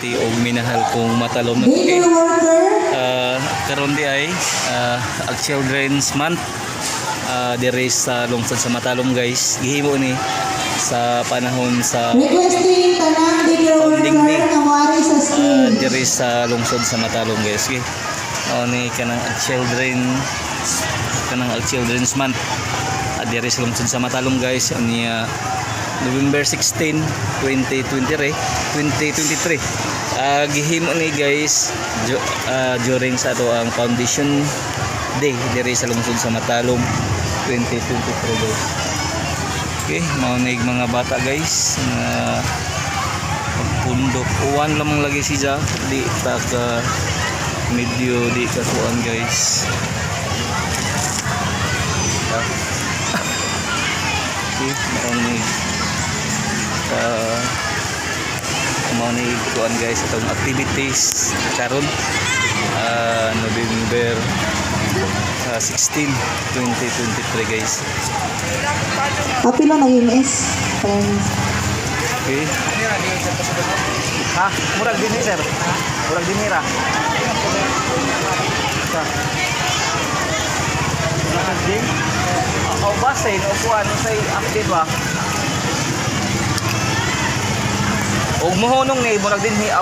Community og minahal kong Matalom. Okay. Daycare worker. Karon di ay ang Children's Month diri sa lungsod sa Matalom, guys. Gihimo ni sa panahon sa Requesting tanang daycare Founding worker Day. nga moari sa stage. Diri sa lungsod sa Matalom, guys. Okay. Mao ni kanang ang Children's Month diri sa lungsod sa Matalom, guys, niya November 16, 2023 2023. Gihimo ni, guys, during sa ato ang Foundation Day diri sa lungsod sa Matalom 2023, guys. Okay, mao ni mga bata, guys, nga pundok. Uwan lamang lagi siya, di ta ka medyo di ka kuan, guys. Ah. Okay, mao ni kuan, guys, atong activities karon November 16, 2023, guys. Kapilo ng MS. Friends. Okay. Ha? Murag din, sir. Murag din ra. Sa. Murag din. O basin o kuan say update ba? Og mohunong ni murag din hi.